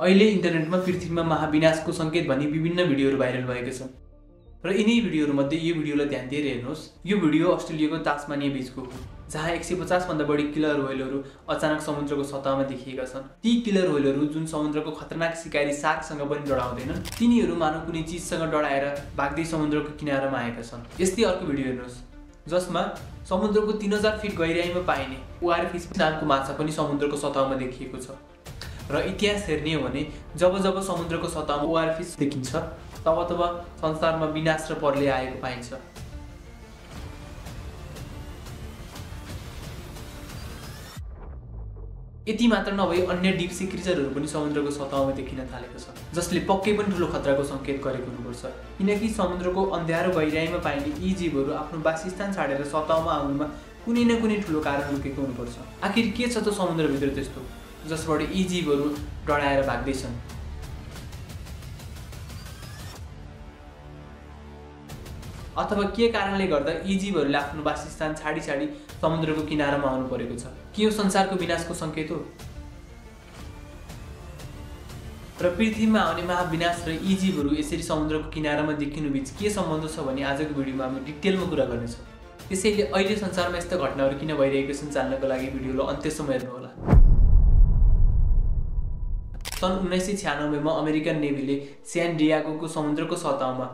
अहिले इन्टरनेटमा पृथ्वीमा महाविनाशको सङ्केत भनी विभिन्न भिडियोहरू भाइरल भएका छन् र यिनै भिडियोहरूमध्ये यो भिडियोलाई ध्यान दिएर हेर्नुहोस्। यो भिडियो अस्ट्रेलियाको तास्मानिया बीचको हो, जहाँ 150 भन्दा बढी किलर व्हेलहरू अचानक समुद्रको सतहमा देखिएका छन्। ती किलर व्हेलहरू जुन समुद्रको खतरनाक शिकारी शार्कसँग पनि डराउँदैनन्, तिनीहरू मानव कुनै चिजसँग डराएर भाग्दै समुद्रको किनारामा आएका छन्। यस्तै अर्को भिडियो हेर्नुहोस् जसमा समुद्रको 3000 फिट गहिराइमा पाइने ओआरफिस नामको माछा पनि समुद्रको सतहमा देखिएको छ। र इतिहास हेर्ने हो भने जब जब समुद्रको सतहमा ओआरफिस देखिन्छ तब तब संसारमा विनाश र प्रलय आएको पाइन्छ। यति मात्र नभई अन्य डीप सी क्रिचरहरू पनि समुद्रको सतहमा देखिन थालेका छन्, जसले पक्कै पनि ठुलो खतराको सङ्केत गरेको हुनुपर्छ। किनकि समुद्रको अन्ध्यारो गहिराइमा पाइने यी जीवहरू आफ्नो वासस्थान छाडेर सतहमा आउनुमा कुनै न कुनै ठुलो कारण लुकेको हुनुपर्छ। आखिर के छ त समुद्रभित्र त्यस्तो जसबाट यी जीवहरू डराएर भाग्दैछन्? अथवा के कारणले गर्दा यी जीवहरूले आफ्नो वासस्थान छाडी समुद्रको किनारामा आउनु परेको छ? के यो संसारको विनाशको सङ्केत हो? र पृथ्वीमा आउने महाविनाश र यी जीवहरू यसरी समुद्रको किनारामा देखिनु बीच के सम्बन्ध छ भने आजको भिडियोमा हामी डिटेलमा कुरा गर्नेछौँ। त्यसैले अहिले संसारमा यस्ता घटनाहरू किन भइरहेका छन् जान्नको लागि भिडियोलाई अन्त्यसम्म हेर्नुहोला। सन् 1996 मा अमेरिकन नेभीले सैन डिएगोको समुद्रको सतहमा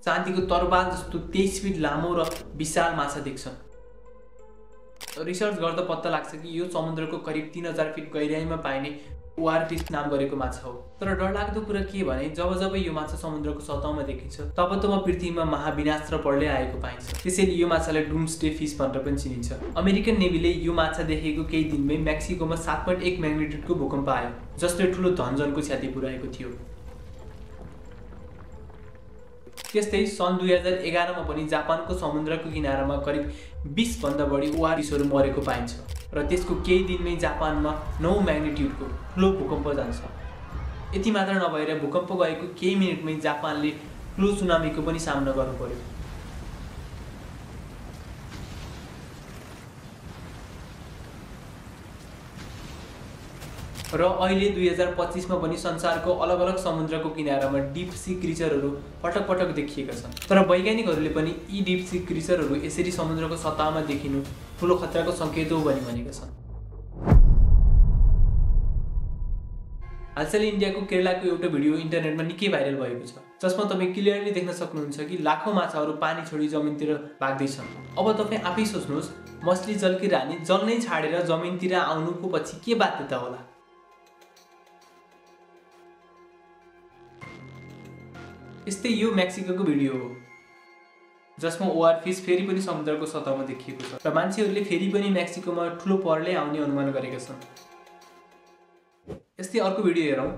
चाँदीको तरबाल जस्तो 23 फिट लामो र विशाल माछा देख्छन्। रिसर्च गर्दा पत्ता लाग्छ कि यो समुद्रको करिब 3000 फिट गहिराइमा पाइने ओआरफिस नाम गरेको माछा हो। तर डरलाग्दो कुरा के भने जब जब यो माछा समुद्रको सतहमा देखिन्छ तब तब पृथ्वीमा महाविनाश र प्रलय आएको पाइन्छ। त्यसैले यो माछालाई डुम्सडे फिस भनेर पनि चिनिन्छ। अमेरिकन नेभीले यो माछा देखेको केही दिनमै मेक्सिकोमा 7.1 म्याग्निट्युडको भूकम्प आयो, जसले ठुलो धनजनको क्षति पुर्याएको थियो। त्यस्तै सन् 2011 मा पनि जापानको समुद्रको किनारामा करिब 20 भन्दा बढी ओआरफिसहरू मरेको पाइन्छ र त्यसको केही दिनमै जापानमा 9 म्याग्निट्युडको ठुलो भूकम्प जान्छ। यति मात्र नभएर भूकम्प गएको केही मिनेटमै जापानले ठुलो सुनामीको पनि सामना गर्नु पर्यो। र अहिले 2025 मा पनि संसारको अलग अलग समुद्रको किनारामा डीप सी क्रिचरहरू पटक पटक देखिएका छन्। तर वैज्ञानिकहरूले पनि यी डीप सी क्रिचरहरू यसरी समुद्रको सतहमा देखिनु ठुलो खतराको सङ्केत हो भनी भनेका छन्। हालसालै इन्डियाको केरलाको एउटा भिडियो इन्टरनेटमा निकै भाइरल भएको छ, जसमा तपाईँ क्लियरली देख्न सक्नुहुन्छ कि लाखौँ माछाहरू पानी छोडी जमिनतिर भाग्दैछन्। अब तपाईँ आफै सोच्नुहोस्, मछली जलकी रानी जल नै छाडेर जमिनतिर आउनुको पछि के बाध्यता होला? यस्तै यो मेक्सिकोको भिडियो हो जसमा ओआरफिस फेरि पनि समुद्रको सतहमा देखिएको छ र मान्छेहरूले फेरि पनि मेक्सिकोमा ठुलो प्रलय आउने अनुमान गरेका छन्। यस्तै अर्को भिडियो हेरौँ।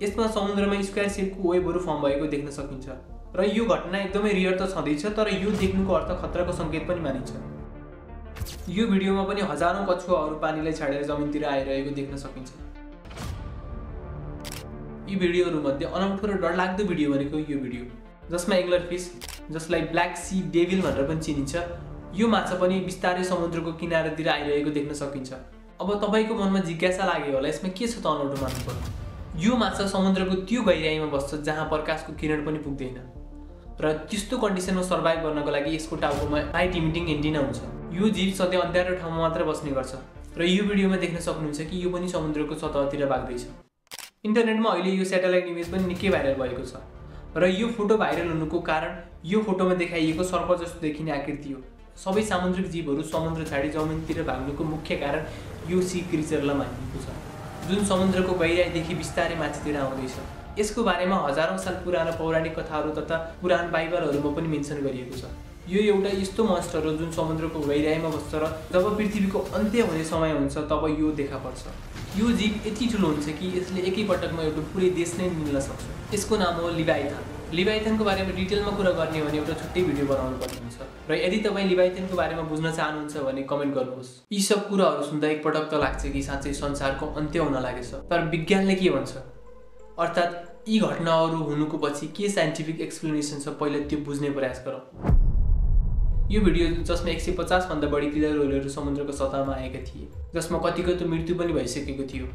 यसमा समुद्रमा स्क्वायर सेपको वेबहरू फर्म भएको देख्न सकिन्छ र यो घटना एकदमै रियर त छँदैछ, तर यो देख्नुको अर्थ खतराको सङ्केत पनि मानिन्छ। यो भिडियोमा पनि हजारौँ कछुवाहरू पानीलाई छाडेर जमिनतिर आइरहेको देख्न सकिन्छ। यी भिडियोहरूमध्ये अनौठो र डरलाग्दो भिडियो भनेको यो भिडियो जसमा एङ्गलर फिस, जसलाई ब्ल्याक सी डेभिल भनेर पनि चिनिन्छ, यो माछा पनि बिस्तारै समुद्रको किनारातिर आइरहेको देख्न सकिन्छ। अब तपाईँको मनमा जिज्ञासा लाग्यो होला, यसमा के छ त अनौठो मान्नु पर्यो? यो माछा समुद्रको त्यो गहिराइमा बस्छ जहाँ प्रकाशको किरण पनि पुग्दैन र त्यस्तो कन्डिसनमा सर्भाइभ गर्नको लागि यसको टाउकोमा लाइट इमिटिङ एन्टिना हुन्छ। यो जीव सधैँ अन्ध्यारो ठाउँमा मात्र बस्ने गर्छ र यो भिडियोमा देख्न सक्नुहुन्छ कि यो पनि समुद्रको सतहतिर भाग्दैछ। इन्टरनेटमा अहिले यो स्याटेलाइट इमेज पनि निकै भाइरल भएको छ र यो फोटो भाइरल हुनुको कारण यो फोटोमा देखाइएको सर्प जस्तो देखिने आकृति हो। सबै सामुद्रिक जीवहरू समुद्र छाडी जमिनतिर भाग्नुको मुख्य कारण यो सी क्रिचरलाई मानिएको छ, जुन समुद्रको गहिराइदेखि बिस्तारै माथितिर आउँदैछ। यसको बारेमा हजारौँ साल पुरानो पौराणिक कथाहरू तथा पुरानो बाइबलहरूमा पनि मेन्सन गरिएको छ। यो एउटा यस्तो मोन्स्टर हो जुन समुद्रको गहिराइमा बस्छ र जब पृथ्वीको अन्त्य हुने समय हुन्छ तब यो देखा पर्छ। यो जीव यति ठुलो हुन्छ कि यसले एकैपटकमा एउटा पुरै देश नै मिल्न सक्छ। यसको नाम हो लिभाइथन। लिभाइथनको बारेमा डिटेलमा कुरा गर्ने भने एउटा छुट्टै भिडियो बनाउनु पर्ने हुन्छ र यदि तपाईँ लिभाइथनको बारेमा बुझ्न चाहनुहुन्छ भने कमेन्ट गर्नुहोस्। यी सब कुराहरू सुन्दा एकपटक त लाग्छ कि साँच्चै संसारको अन्त्य हुन लागेछ, तर विज्ञानले के भन्छ? अर्थात् यी घटनाहरू हुनुको पछि के साइन्टिफिक एक्सप्लेनेसन छ पहिला त्यो बुझ्ने प्रयास गरौँ। यो भिडियो जसमा 150 भन्दा बढी किलर व्हेलहरू समुद्रको सतहमा आएका थिए, जसमा कतिको त मृत्यु पनि भइसकेको थियो।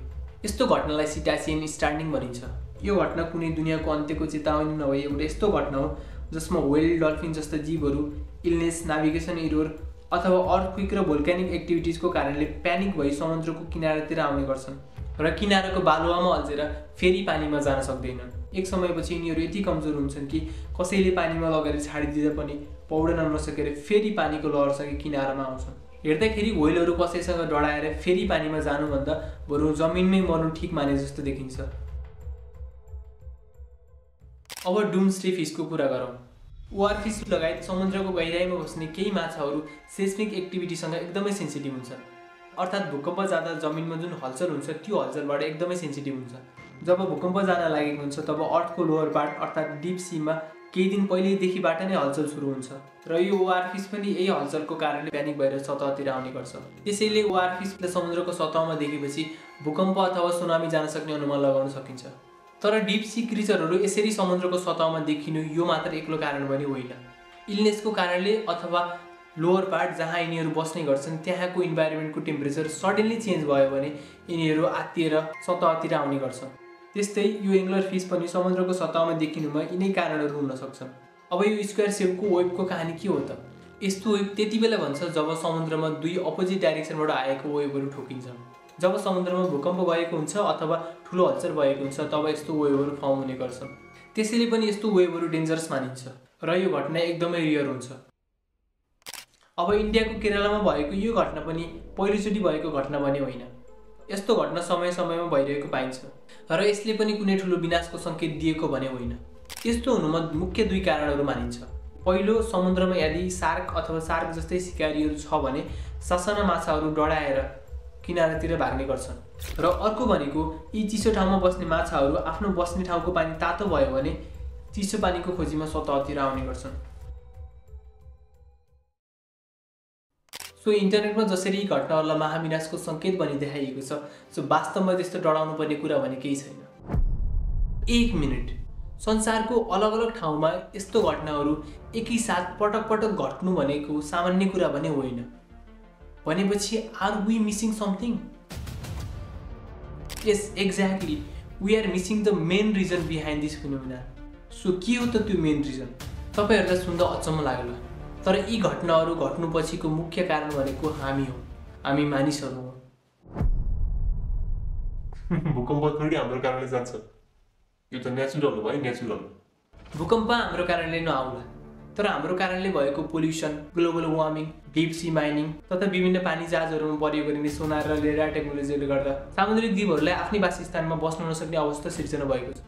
यस्तो घटनालाई सिटासियन स्टार्टिङ भनिन्छ। यो घटना कुनै दुनियाँको अन्त्यको चेतावनी नभई एउटा यस्तो घटना हो जसमा व्हेल, डल्फिन जस्ता जीवहरू इलनेस, नाभिगेसन एरर अथवा अर्थक्वेक र भोल्क्यानिक एक्टिभिटिजको कारणले प्यानिक भई समुद्रको किनारातिर आउने गर्छन् र किनाराको बालुवामा अल्झेर फेरि पानीमा जान सक्दैनन्। एक समयपछि यिनीहरू यति कमजोर हुन्छन् कि कसैले पानीमा लगेर छाडिदिँदा पनि पौडन नसकेर फेरि पानीको लहरसँगै किनारामा आउँछन्। हेर्दाखेरि व्हेलहरू कसैसँग डढाएर फेरि पानीमा जानुभन्दा बरु जमिनमै मर्नु ठिक माने जस्तो देखिन्छ। अब डुम्सडे फिसको कुरा गरौँ। ओआर फिस लगायत समुद्रको गहिराइमा बस्ने केही माछाहरू सेस्मिक एक्टिभिटीसँग एकदमै सेन्सिटिभ हुन्छन्। अर्थात् भूकम्प जाँदा जमिनमा जुन हलचल हुन्छ त्यो हलचलबाट एकदमै सेन्सिटिभ हुन्छ। जब भूकम्प जान लागेको हुन्छ तब अर्थको लोअर पार्ट अर्थात् डिप सीमा केही दिन पहिलेदेखिबाट नै हलचल सुरु हुन्छ र यो ओआर फिस पनि यही हलचलको कारणले प्यानिक भएर सतहतिर आउने गर्छ। त्यसैले ओआर फिसले समुद्रको सतहमा देखेपछि भूकम्प अथवा सुनामी जान सक्ने अनुमान लगाउन सकिन्छ। तर डिप सी क्रिचरहरू यसरी समुद्रको सतहमा देखिनु यो मात्र एक्लो कारण पनि होइन। इलनेसको कारणले अथवा लोअर पार्ट जहाँ यिनीहरू बस्ने गर्छन् त्यहाँको इन्भाइरोमेन्टको टेम्परेचर सडनली चेन्ज भयो भने यिनीहरू आत्तिएर सतहतिर आउने गर्छ। त्यस्तै यो एङ्गलर फिस पनि समुद्रको सतहमा देखिनुमा यिनै कारणहरू हुन सक्छन्। अब यो स्क्वायर सेपको वेभको कहानी के हो त? यस्तो वेभ त्यति बेला भन्छ जब समुद्रमा दुई अपोजिट डाइरेक्सनबाट आएको वेभहरू ठोकिन्छन्। जब समुद्रमा भूकम्प भएको हुन्छ अथवा ठुलो हलचल भएको हुन्छ तब यस्तो वेभहरू फर्म हुने गर्छन्। त्यसैले पनि यस्तो वेभहरू डेन्जरस मानिन्छ र यो घटना एकदमै रियर हुन्छ। अब इन्डियाको केरलामा भएको यो घटना पनि पहिलोचोटि भएको घटना पनि होइन। यस्तो घटना समय समयमा भइरहेको पाइन्छ र यसले पनि कुनै ठुलो विनाशको सङ्केत दिएको भने होइन। यस्तो हुनुमा मुख्य दुई कारणहरू मानिन्छ। पहिलो, समुद्रमा यदि सार्क अथवा सार्क जस्तै शिकारीहरू छ भने ससाना माछाहरू डढाएर किनारातिर भाग्ने गर्छन् र अर्को भनेको यी चिसो ठाउँमा बस्ने माछाहरू आफ्नो बस्ने ठाउँको पानी तातो भयो भने चिसो पानीको खोजीमा सतहतिर आउने गर्छन्। सो इन्टरनेटमा जसरी यी घटनाहरूलाई महाविनाशको सङ्केत भनी देखाइएको छ सो वास्तवमा त्यस्तो डराउनु पर्ने कुरा भने केही छैन। एक मिनट, संसारको अलग अलग ठाउँमा यस्तो घटनाहरू एकैसाथ पटक पटक घट्नु भनेको सामान्य कुरा भने होइन। भनेपछि are we missing something? Yes, exactly, we are missing the main reason behind this phenomena. So के हो त त्यो मेन रिजन? तपाईँहरूलाई सुन्दा अचम्म लाग्ला, तर यी घटनाहरू घट्नु पछिको मुख्य कारण भनेको हामी हो, हामी मानिसहरू हो। भूकम्प थोरै हाम्रो कारणले जान्छ, यो त नेचुरल हो भाइ, नेचुरल। भूकम्प हाम्रो कारणले नआउला, तर हाम्रो कारणले भएको pollution, global warming, deep sea mining तथा विभिन्न पानी जहाजहरूमा प्रयोग गरिने सोनार र रेडार टेक्नोलोजीले गर्दा सामुद्रिक जीवहरूलाई आफ्नै वासस्थानमा बस्न नसक्ने अवस्था सिर्जना भएको छ।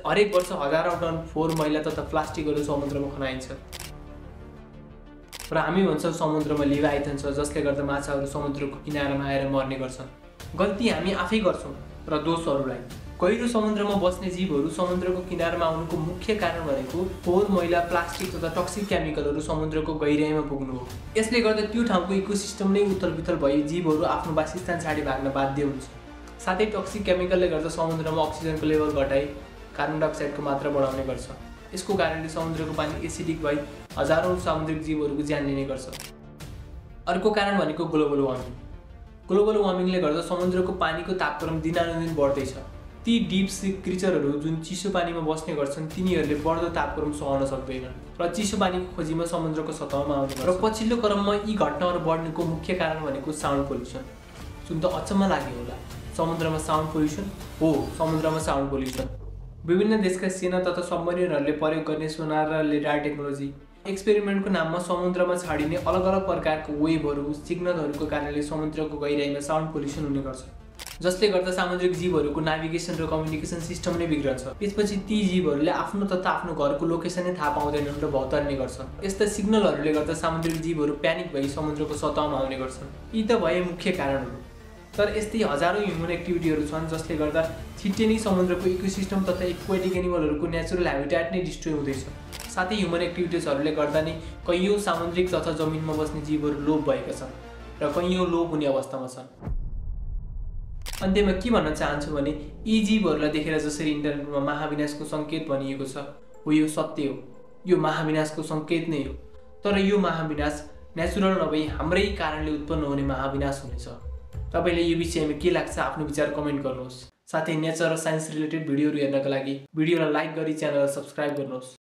हरेक वर्ष हजारौँ टन फोहोर, मैला तथा प्लास्टिकहरू समुद्रमा खनाइन्छ र हामी भन्छौँ समुद्रमा लिभाइथन छ जसले गर्दा माछाहरू समुद्रको किनारामा आएर मर्ने गर्छन्। गल्ती हामी आफै गर्छौँ र दोष अरूलाई। गहिरो समुद्रमा बस्ने जीवहरू समुद्रको किनारमा आउनुको मुख्य कारण भनेको फोहोर, मैला, प्लास्टिक तथा टक्सिक केमिकलहरू समुद्रको गहिराइमा पुग्नु हो। यसले गर्दा त्यो ठाउँको इकोसिस्टम नै उथलपुथल भई जीवहरू आफ्नो वासस्थान छाडी भाग्न बाध्य हुन्छ। साथै टक्सिक केमिकलले गर्दा समुद्रमा अक्सिजनको लेभल घटाई कार्बन डाइअक्साइडको मात्रा बढाउने गर्छ। यसको कारणले समुद्रको पानी एसिडिक भई हजारौँ सामुद्रिक जीवहरूको ज्यान लिने गर्छ। अर्को कारण भनेको ग्लोबल वार्मिङ। ग्लोबल वार्मिङले गर्दा समुद्रको पानीको तापक्रम दिनानुदिन बढ्दैछ। ती डिप सी क्रिचरहरू जुन चिसो पानीमा बस्ने गर्छन् तिनीहरूले बढ्दो तापक्रम सहन सक्दैनन् र चिसो पानीको खोजीमा समुद्रको सतहमा आउने गर्छन्। र पछिल्लो क्रममा यी घटनाहरू बढ्नुको मुख्य कारण भनेको साउन्ड पोल्युसन। सुन्दा अचम्म लाग्यो होला, समुद्रमा साउन्ड पोल्युसन? हो, समुद्रमा साउन्ड पोल्युसन। विभिन्न देशका सेना तथा सबमरिनहरूले प्रयोग गर्ने सोनार र रेडार टेक्नोलोजी एक्सपेरिमेन्टको नाममा समुद्रमा छाडिने अलग अलग प्रकारको वेभहरू, सिग्नलहरूको कारणले समुद्रको गहिराइमा साउन्ड पोल्युसन हुने गर्छ, जसले गर्दा सामुद्रिक जीवहरूको नेभिगेसन र कम्युनिकेसन सिस्टम नै बिग्रन्छ। त्यसपछि ती जीवहरूले आफ्नो तथा आफ्नो घरको लोकेसन नै थाहा पाउँदैनन् र भौतार्ने गर्छन्। यस्ता सिग्नलहरूले गर्दा सामुद्रिक जीवहरू प्यानिक भई समुद्रको सतहमा आउने गर्छन्। यी त भए मुख्य कारणहरू, तर यस्तै हजारौँ ह्युमन एक्टिभिटीहरू छन् जसले गर्दा छिट्टै नै समुद्रको इकोसिस्टम तथा एक्वाटिक एनिमलहरूको नेचुरल ह्याबिट्याट नै डिस्ट्रोय हुँदैछ। साथै ह्युमन एक्टिभिटिजहरूले गर्दा नै कैयौँ सामुद्रिक तथा जमिनमा बस्ने जीवहरू लोप भएका छन् र कैयौँ लोप हुने अवस्थामा छन्। अन्त्यमा के भन्न चाहन्छु भने यी जीवहरूलाई देखेर जसरी इन्टरनेटमा महाविनाशको सङ्केत भनिएको छ हो यो सत्य हो, यो महाविनाशको सङ्केत नै हो। तर यो महाविनाश नेचुरल नभई हाम्रै कारणले उत्पन्न हुने महाविनाश हुनेछ। तपाईँले यो विषयमा के लाग्छ आफ्नो विचार कमेन्ट गर्नुहोस्। साथै नेचर र साइन्स रिलेटेड भिडियोहरू हेर्नका लागि भिडियोलाई लाइक गरी च्यानललाई सब्स्क्राइब गर्नुहोस्।